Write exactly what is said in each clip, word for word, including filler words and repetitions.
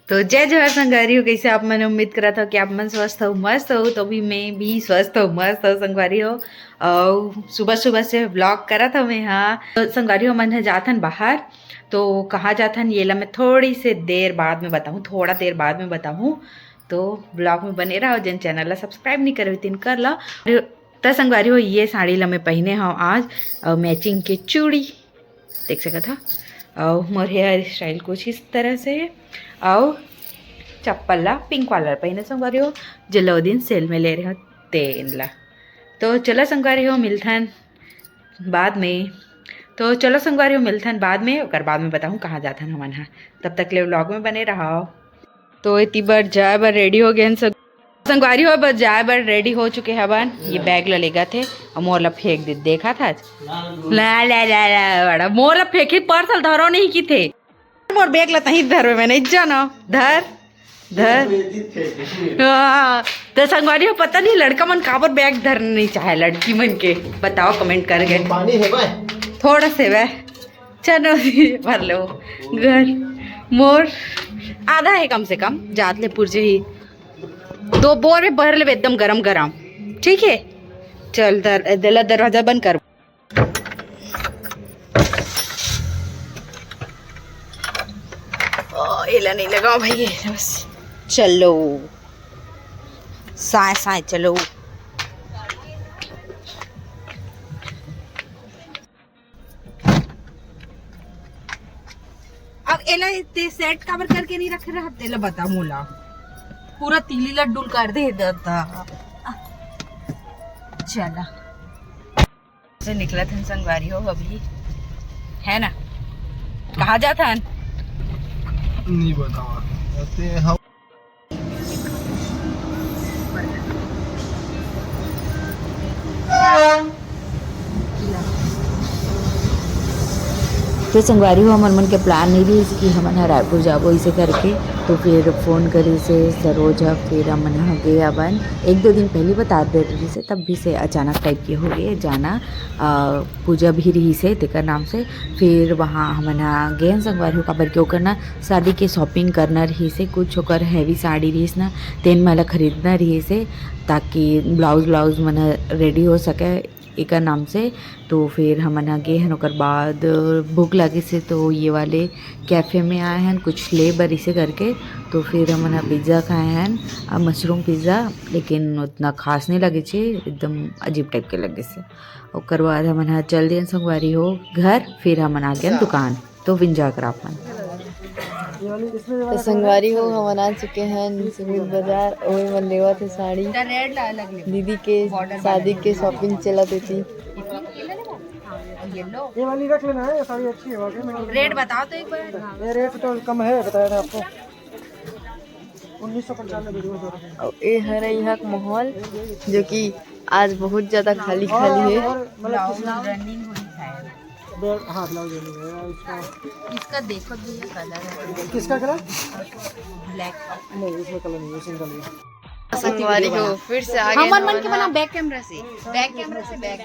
तो जय जोहार संगवारी हो, कैसे आप मन? उम्मीद करत हो कि आप मन स्वस्थ हो, मस्त हो। तो भी मैं भी स्वस्थ हो, मस्त हो संगवारी हो। और सुबह सुबह से व्लॉग करत हो मैं। हाँ, तो संगवारी हो, मन ह जाथन बाहर। तो कहाँ जाथन, ये ला मैं थोड़ी से देर बाद में बताऊँ, थोड़ा देर बाद में बताऊँ। तो व्लॉग में बने रहो। जिन चैनल ला सब्सक्राइब नहीं करे, तिन कर ला। त संगवारी हो, ये साड़ी ला मैं पहने हव आज, और मैचिंग के चूड़ी देख सकत हा। और मोर हेयर स्टाइल कुछ इस तरह से है। और चप्पल ला पिंक वाला पहने संगवारी हो, जेला ओ दिन सेल में ले रहे हो तेन ला। तो चलो संगवारी हो, मिलथन बाद में। तो चलो संगवारी हो, मिलथन बाद में, ओकर बाद में बताहूँ कहाँ जाथन हमन हा। तब तक ले व्लॉग में बने रहो। तो एती बर जाए बर रेडी हो गए सब संगवारी हो, बर जाए बर रेडी हो चुके हवन। ये बैग ला लेगत हे और मोर ला फेंक दे, देखा था आज। ला, ला, ला, ला, बड़ा मोर ला फेंके, पर्स ला धरो नहीं की थे। मोर बैग ला तहीं धरवे में नहीं जाना। धर, धर। हाँ, तो संगवारी हो, पता नहीं लड़का मन काबर बैग धरना नहीं चाहे, लड़की मन के बताओ कमेंट करके। पानी है भाई? थोड़ा से वह चलो भर लो। घर मोर आधा है कम से कम, जात ले पुरजे ही। दो बोर में भर लेबे एकदम गरम गरम, ठीक है। चल दर, देला दरवाजा बंद कर। ओ, एला नहीं लगाओ भाई, ये बस चलो साए साए चलो। अब एला ते सेट काबर करके नहीं रखे रहा, तेला बता मोला। पूरा तीली लड्डू कर दे दादा। चला, से निकला थन संगवारी हो अभी, है ना? कहाँ जाथन? नहीं बतावा। ते हम तो संगवारी हो, हमन मन के प्लान नहीं रहिस कि हमन ह रायपुर जाबो इसे करके। तो फिर फोन करिस हे सरोज ह, फिर हमन ह गे हवन। एक दो दिन पहले बता दे रहिस हे, तब भी से अचानक टाइप के हो गए जाना। अ, पूजा भी रहिस हे तेकर नाम से। फिर वहाँ हमन ह गेन संगवारी हो, काबर के ओकर ना शादी के शॉपिंग करना रहिस हे, कुछ ओकर हैवी साड़ी रहिस ना, तेन मन ला खरीदना रहिस हे, ताकि ब्लाउज व्लाउज मन ह रेडी हो सके एकर नाम से। तो फिर हमन ह गे हन, ओकर बाद भूख लगिस हे तो ये वाले कैफे में आए हन कुछ ले बर इसे करके। तो फिर हमन ह पिज़्ज़ा खाए हन, अ, मशरूम पिज़्ज़ा, लेकिन उतना खास नहीं लगिस हे, एकदम अजीब टाइप के लगिस हे। ओकर बाद हमन ह चल दियन संगवारी हो घर, फिर हमन आ गयन दुकान। तो विंजा कर अपन। तो संगवारी हो, हमन आ चुके हैं सुमित बाजार। ओए मन लेवत हे साड़ी, दीदी के शादी के शॉपिंग चलत हे ती। ये वाली रख लेना है, ये साड़ी अच्छी है वाकई में। रेट बताओ तो एक बार। ये रेट तो कम है, बताया था आपको। उन्नीस सौ पंचानवे। अउ ए हरे यहाँ के माहौल, जो कि आज बहुत ज्यादा खाली खाली है। और मतलब कितना? हाँ, ब्लाउज रनिंग है इसका। इसका देखो भैया, कलर है। किसका कलर? ब्लैक। नहीं, इसमें कलर नहीं है, सिंगल है। संगवारी हो, फिर से आगे हमन मन के बना बैक कैमरा से, बैक कैमरा से बैक।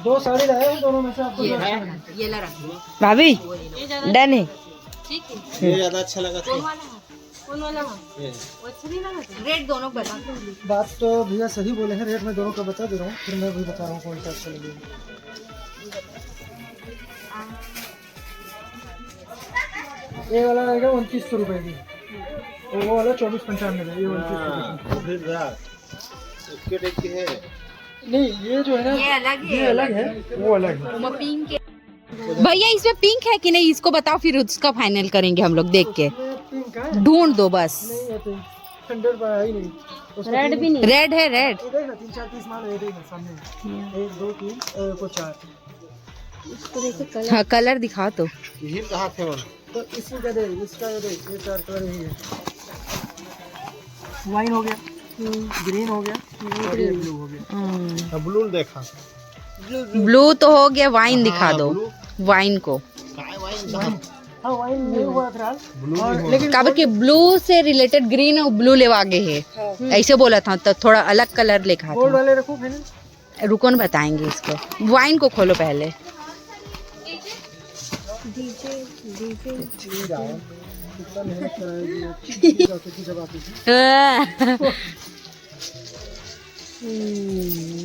दो साड़ी लाए हैं, दोनों में से आपको ये जो अच्छा लगे। ये ला रख दो। भाभी, डन है। ठीक है। ये ज्यादा अच्छा लगा था। कौन वाला है? कौन वाला है? ये। वो अच्छा नहीं लगा था? रेट दोनों बता दो। बात तो भैया सही बोले हैं, रेट मैं दोनों का बता दे रहा हूँ, फिर मैं भी बता रहा हूँ कौन सा अच्छा लगे। ये वाला रहेगा उनतीस सौ रुपये की, और वो वाला चौबीस पंचानवे है। ये उनतीस सौ रुपये। हाँ, फिर रहा। इसके टाइप की है। नहीं, ये जो है ना, ये अलग है। ये अलग है, वो अलग है। वो पिंक है। भैया, इसमें पिंक है कि नहीं, इसको बताओ, फिर उसका फाइनल करेंगे हम लोग देख के। पिंक है? ढूंढ दो बस। नहीं है पिंक, हंड्रेड पर है ही नहीं। उसका रेड पिंक भी नहीं। रेड है, रेड। ये देख ना, तीन चार पीस माल है, ये देख ना सामने। हम्म। एक, दो, तीन, ए, को चार। इसको देखो कलर। हाँ, कलर दिखाओ तो। यही कहा थे वो। तो इसमें क्या दे, इसका ये दे, ये चार कलर यही है। वाइन हो गया, हम्म। ग्रीन हो गया, और ये ग्रीन। ब्लू हो गया। हम्म। अब ब्लू देखा। ब्लू तो हो गया, वाइन हाँ, दिखा दो। ब्लू। वाइन को। काय वाइन कहाँ? हाँ, वाइन नहीं हुआ फिलहाल। ब्लू और नहीं हुआ। लेकिन काबर के ब्लू से रिलेटेड ग्रीन और ब्लू लेवा गे हे। हाँ। ऐसे बोला था, तो थोड़ा अलग कलर लेखा गोल्ड था। वाले रखो फिर। रुको ना, बताएंगे इसको। वाइन को खोलो पहले। DJ, DJ, DJ.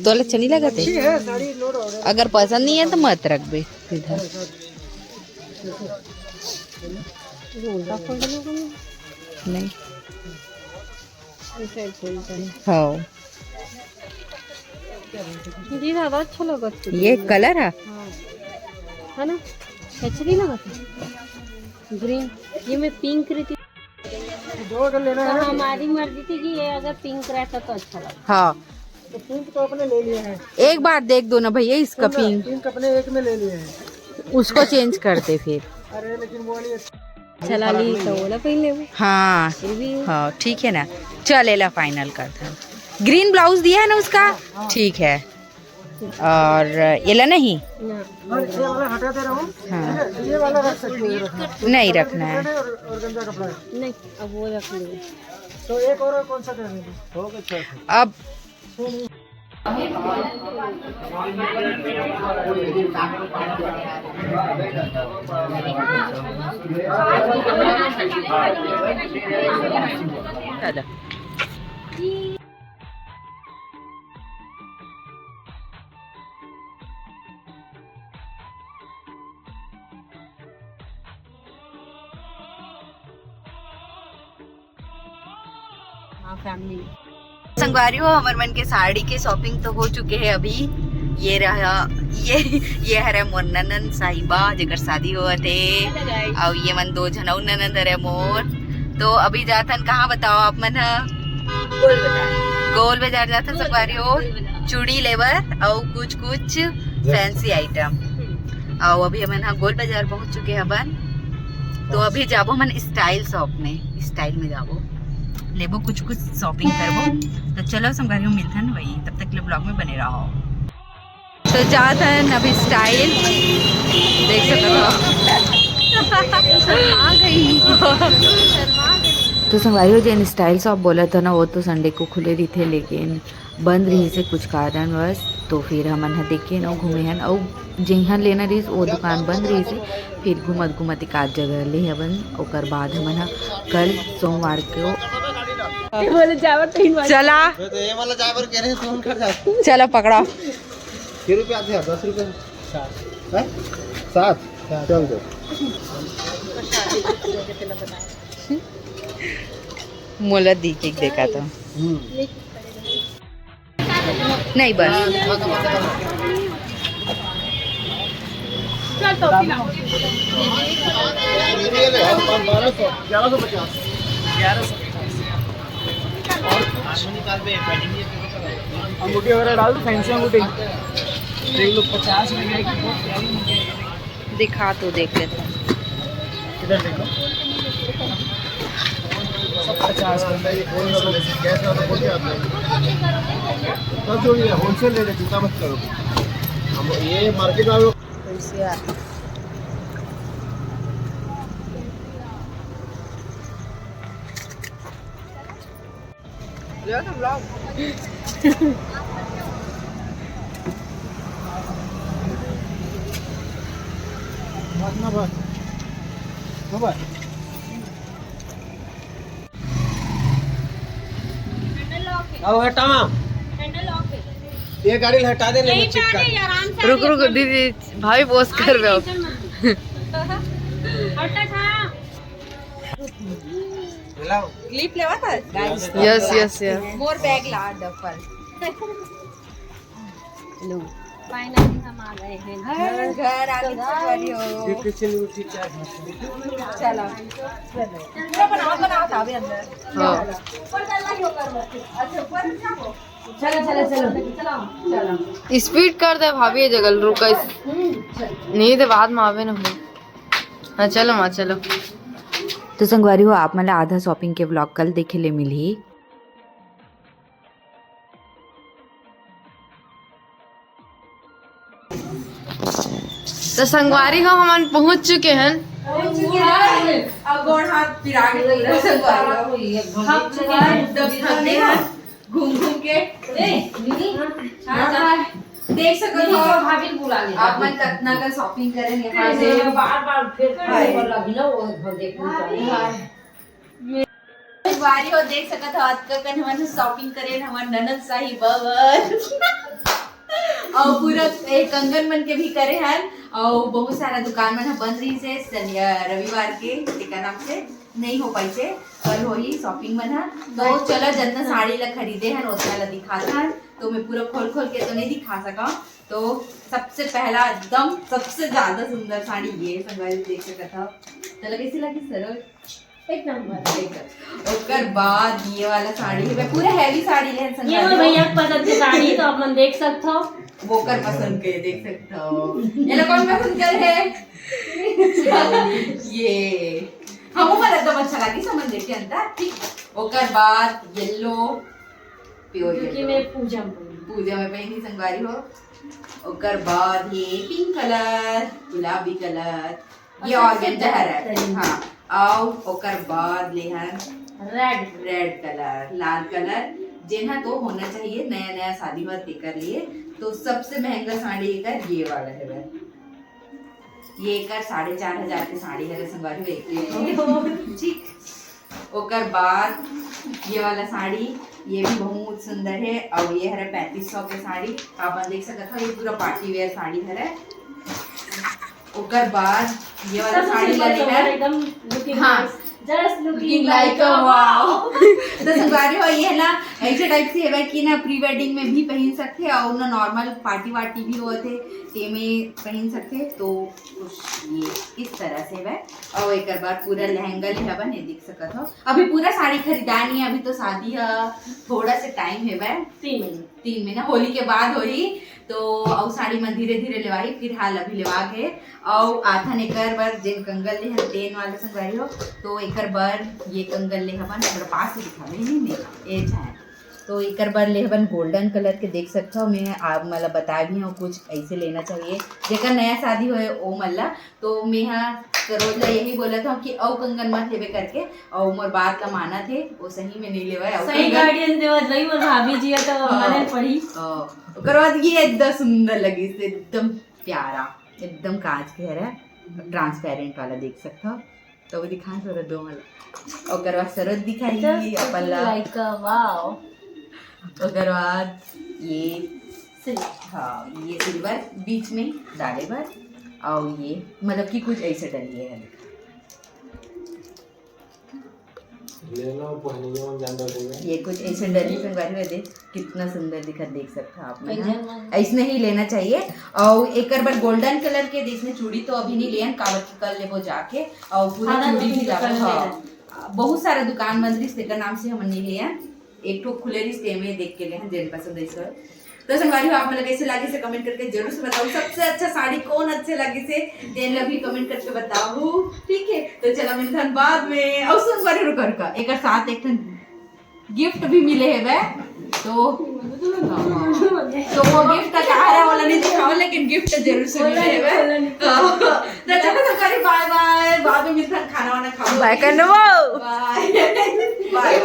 तोला अच्छा नहीं लगत है? अगर पसंद नहीं है तो मत रखबे इधर। नहीं। हाँ। जी, ज्यादा अच्छा लगत है। ये कलर है? हाँ। है ना? अच्छा नहीं लगत है? ग्रीन। ये मैं पिंक रही थी। दो अगर लेना तो है ना? हमारी मर्जी थी कि ये अगर पिंक रहता तो अच्छा लगता। हाँ। तो पिंक तो अपने ले लिए हैं। एक बार देख दो ना भैया इसका पिंक। पिंक अपने एक में ले लिए हैं। उसको चेंज कर दे फिर। अरे लेकिन वो नहीं अच्छा। चला ली तो वो ला पहन ले वो। हाँ। फिर भी हाँ, ठीक है ना। चल, एला फाइनल कर दे। ग्रीन ब्लाउज दिया है ना उसका? हाँ, हाँ। ठीक है। और ये ला नहीं? ना। और ये वाला हटा दे रहा हूँ। हाँ। ये वाला रख सकते हो, ये रखना। नहीं रखना है। और, और गंदा कपड़ा है। नहीं, अब वो रख लेंगे। तो एक और कौन सा कर देंगे? अब हाँ, फैमिली। संगवारी हो, हमर मन के साड़ी के शॉपिंग तो हो चुके है अभी। ये रहा, ये, ये हरे मोर ननंद साहिबा, जेकर शादी होवत हे। Hello guys। अउ ये मन दो झन अउ ननंद हरे मोर। तो अभी जाथन कहाँ, बताओ आप मन ह? गोल बाजार। गोल बाजार जाथन गोल संगवारी हो, गोल बाजार। चूड़ी लेबर अउ कुछ कुछ फैंसी आइटम। हम्म। अउ अभी हमन ह गोल बाजार पहुंच चुके हवन। तो अभी जाबो हमन स्टाइल शॉप में, स्टाइल में जाबो, लेबो कुछ कुछ शॉपिंग करबो। तो चलो संगवारी हो, मिलथन वही, तब तक के लिए ब्लॉग में बने रहो। तो जात हन अभी स्टाइल देख सकते हो। शर्मा गई। तो संगवारी हो, जेन स्टाइल शॉप बोलत हन ना, वो तो संडे को खुले रहिथे, लेकिन बंद रहिस हे कुछ कारणवश। तो फिर हमन ह देखे न घूमे हन, अउ जिहां लेना रहिस वो दुकान बंद रहिस हे। फिर घूमत घूमत एक आध जगह ले हवन, ओकर बाद हमन ह कल सोमवार को बोले जावर तो इनवाइट चला। मैं तो ये वाला जावर कह रहे हैं, फोन कर जा। चला पकड़ा। के रुपया थे? दस रुपया। सात। हैं? सात? सात। चल दे। मोला दी के देखा तो। हम्म। नहीं बस। अंगूठी वगैरह डाल दो, फैंसी अंगूठी। देख लो, पचास में क्या है कि बहुत प्यारी मुझे। दिखा, तू देख लेता। इधर देखो। सब पचास में। कैसे होता, बोल दिया आपने? सब जो भी है, होलसेल रेट है, चिंता मत करो। हम ये मार्केट वालों कैसे है? आओ, हटावा। ये गाड़ी हटा दे, नहीं, नहीं, चिपका। रुक, रुक, दीदी, भाभी, बोस कर रहे हो। क्लिप लेवा था? Yes, yes, yes. मोर बैग ला, डफल। लो। फाइनली हम आ गए हैं घर। घर, घर आ गए, संगवारी हो। चलो। पूरा बनाओ, बनाओ, था अभी अंदर। हाँ। ऊपर चलना ही होगा, अच्छा, ऊपर क्या हो? चलो, चलो, चलो, चलो, चलो। स्पीड कर दे भाभी, ये जगह रुका। नहीं तो बाद में आवे ना हो। हाँ, चलो माँ, चलो। तो संगवारी हो, आप मन ला आधा शॉपिंग के व्लॉग कल देखे ले मिलही। तो संगवारी हो, हमन पहुंच चुके हैं। अब गोड़ हाथ पिरा के हम चुके हैं, एकदम थक गए हैं घूम घूम के। ए, मिनी, हाँ, हाँ। देख सकत नहीं, हो तो भाभी बुला ले। आप मन कतना कन शॉपिंग करे यहाँ अरे, से। बार बार फिर हाय। बोल लगी ना, वो घर देखने का। संगवारी हो, देख सकत हो, अतका कन हमन शॉपिंग करे हन हमर ननद शाही भवन। और पूरा ए, कंगन मन के भी करे हन। और बहुत सारा दुकान मन ह बंद रहिस हे शनि-, अ, रविवार के, तेकर नाम से नहीं हो पाइस हे। कल होही शॉपिंग मन ह। तो चलो, जतना साड़ी ला खरीदे हन, ओतना ला दिखात हन। तो मैं पूरा खोल खोल के तो नहीं दिखा सका। तो सबसे पहला, एकदम सबसे ज्यादा सुंदर साड़ी ये, संगवारी देख सकत हो। चलो, कैसी लगी सरोज? एक नंबर। ओकर बाद ये वाला साड़ी है, पूरा हैवी साड़ी है ये मोर भैया के पसंद के साड़ी, तो आप मन देख सकत हो। ओकर पसंद के देख सकत हो। ये ला कौन पसंद कर है? ये हमू मन एकदम अच्छा लगी समझ देखे अंदर, ठीक। ओकर बाद येलो, प्योर क्योंकि येलो, मैं पूजा में पहनी। पूजा में पहनी संगवारी हो। ओकर बाद ये पिंक कलर, गुलाबी कलर, ये और और सबसे गेंदा हरा है। बेहतरीन। हाँ, आओ ओकर बाद ले हन रेड। रेड कलर, लाल कलर, जेन ह तो होना चाहिए, नया नया शादी हुआ तेकर लिए। तो सबसे महंगा साड़ी एकर ये वाला है भाई। ये एकर साढ़े चार हजार के साड़ी हरे संगवारी हो, एक प्लेट हो। ठीक। ओकर बाद ये वाला साड़ी, ये भी बहुत सुंदर है। और ये हरे पैंतीस सौ के साड़ी, आप मन देख सकत हो, ये पूरा पार्टी वेयर साड़ी हरे। ओकर बाद ये वाला सब साड़ी ला simple लेना। एकदम लुकिंग हाँ। नाइस, जस्ट लुकिंग लुकिंग लाइक लाइक वाओ। वाओ। तो संगवारी हो, ये है ना, ऐसे टाइप से है कि ना प्री वेडिंग में भी पहन सकते हैं और ना नॉर्मल पार्टी वार्टी भी होते, ते में पहन सकते हैं। तो कुछ ये इस तरह से है। और एक बार पूरा लहंगा ले हवन, ये देख सकत हो। अभी पूरा साड़ी खरीदा नहीं है, अभी तो शादी है, थोड़ा से टाइम है वह, तीन महीने। तीन महीना होली के बाद होही। तो अउ साड़ी मन धीरे धीरे लेवाही, फिलहाल अभी लेवा गे। अउ आथन एकर बर जेन कंगन ले हन तेन वाला संगवारी हो, तो एकर बर ये कंगन ले हवन, हमरा पास से दिखावे नहीं, नहीं, ये है। तो एकर बर ले हवन गोल्डन कलर के, देख सकत हो, मैं आप मन ला बताए भी हूँ कुछ ऐसे लेना चाहिए, जेकर नया शादी होए ओ मन ला। तो मैं हा सरोज ला यही बोलत हूँ कि अउ कंगन मत लेवे करके, अउ मोर बात ला मानत हे, वो सही में नहीं लेवे। अउ सही कंगन गार्डियन देवत रही मोर भाभी जी है, तो हाँ। माने पड़ी। हाँ, ओकर बाद ये एकदम सुंदर लगी, एकदम प्यारा, एकदम कांच के हरे, ट्रांसपेरेंट वाला देख सकत हो। तो वो दिखा सरोज दो वाला, ओकर बाद सरोज दिखाई अपन ला, लाइक वाओ। ओकर बाद ये सिल्क। हाँ, ये सिल्वर बीच में डाले बर, और ये मतलब कि कुछ ऐसे डलिए है। लेना पहनियो जान दे। ये कुछ ऐसे डली संगवारी हो, देख कितना सुंदर दिखत, देख सकता आप मन एकदम। हाँ। ऐसने ही लेना चाहिए। और एकर बर गोल्डन कलर के देश में चूड़ी तो अभी नहीं लेन, काबर कि कल लेबो जाके, और पूरा हाँ, चूड़ी भी तो लाबो। कल हाँ। लेना। बहुत सारा दुकान बंद रहिस, तेकर नाम से हमन नहीं लेन। एक ठो खुले रहिस, तेमे देख के लेहन, जेन पसंद है सर। तो संगवारी हो, आप मन ला कैसे लागिस हे कमेंट करके जरूर से बताओ। सबसे अच्छा साड़ी कौन अच्छे लागिस हे, तेन ला भी कमेंट करके बताओ, ठीक है। तो चला मिलथन बाद में। और संगवारी रुका रुका, एकर साथ एक ठन गिफ्ट भी मिले हेवे, तो तो वो गिफ्ट का कहा रहा वाला नहीं दिखाओ, लेकिन गिफ्ट जरूर से मिले हेवे। तो तो चलो संगवारी, बाय बाय, बाद में मिलथन, खाना वाना खाओ। बाय करनो। बाय बाय।